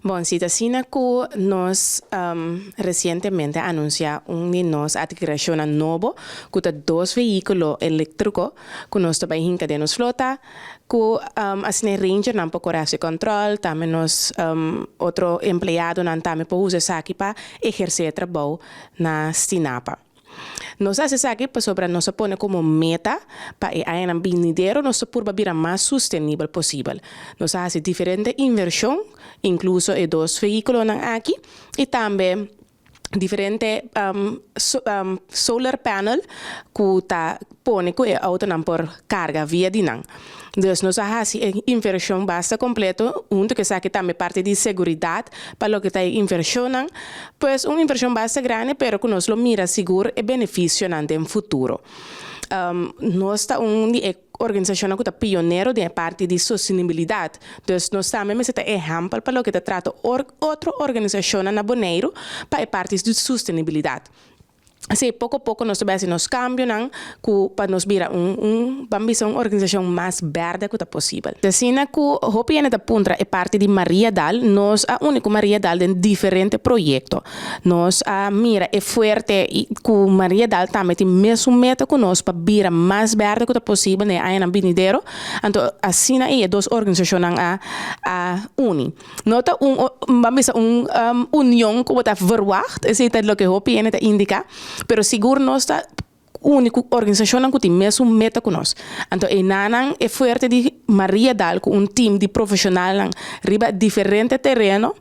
Bon, si ta asina ku nos resientemente a anunsiá un di nos atkirashonnan nobo, ku ta dos vehíkulo eléktriko ku nos ta bai hinka den nos flota, ku asina e rangernan por kore hasi kòntròl, tambe nos otro empleadonan tambe por usa esaki pa ehersé e trabou na Stinapa. Nos a hasi esaki pasobra nos a pone komo meta pa e añanan binidero nos ta purba bira mas sustenibel posibel. Nos a hasi diferente invershon, inkluso e dos vehíkulonan aki i tambe diferente solar panel ku ta pone ku e outonan por karga via di nan. Dus nos a hasi e invershon basta kompleto, huntu ku esaki tambe parti di seguridat pa loke ta e invershonnan. Pues un invershon basta grandi pero ku nos lo mira sigur e benefisionan den futuro. Nos ta un di e organisashonnan ku ta pionero den e parti di sostenibilidat. Dus nos tambe mester ta ehèmpel pa loke ta trata otro organisashonnan na Boneiru pa e parti di sostenibilidat. Así poko poko nos ta bai hasi nos kambionan ku pa nos bira un un ban bisa un organisashon mas bèrdè ku ta posibel. Asina ku hopi hende ta puntra e parti di Mariadal, nos a uni ku Mariadal den diferente proyekto. Nos a mira e fuerte i ku Mariadal tambe tin mesun meta ku nos pa bira mas bèrdè ku ta posibel na e añanan binidero. Anto asina ei e dos organisashonnan a a uni. No ta un, ban bisa un union ku bo ta verwacht, esei ta loke hopi hende ta indiká, pero sigur nos ta uni ku organisashonnan ku tin mesun meta ku nos. Anto einanan e fuerte di Mariadal ku un tim di profeshonalnan riba diferente tereno,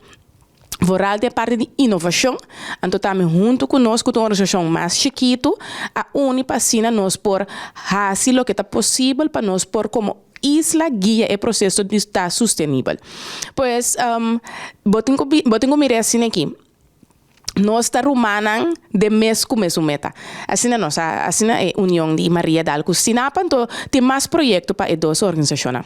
vooral den parti di inovashon, anto tambe huntu ku nos ku ta un organisashon mas chikitu a uni pa asina nos por hasi loke ta posibel pa nos por komo isla guia e proseso di ta sustenibel. Pues, bo tin ku bo tin ku mira asina aki, nos ta rumannan den mes ku mesun meta. Asina nos a asina e union di Maria Dal ku Stinapa, anto tin mas proyekto pa e dos organisashonnan.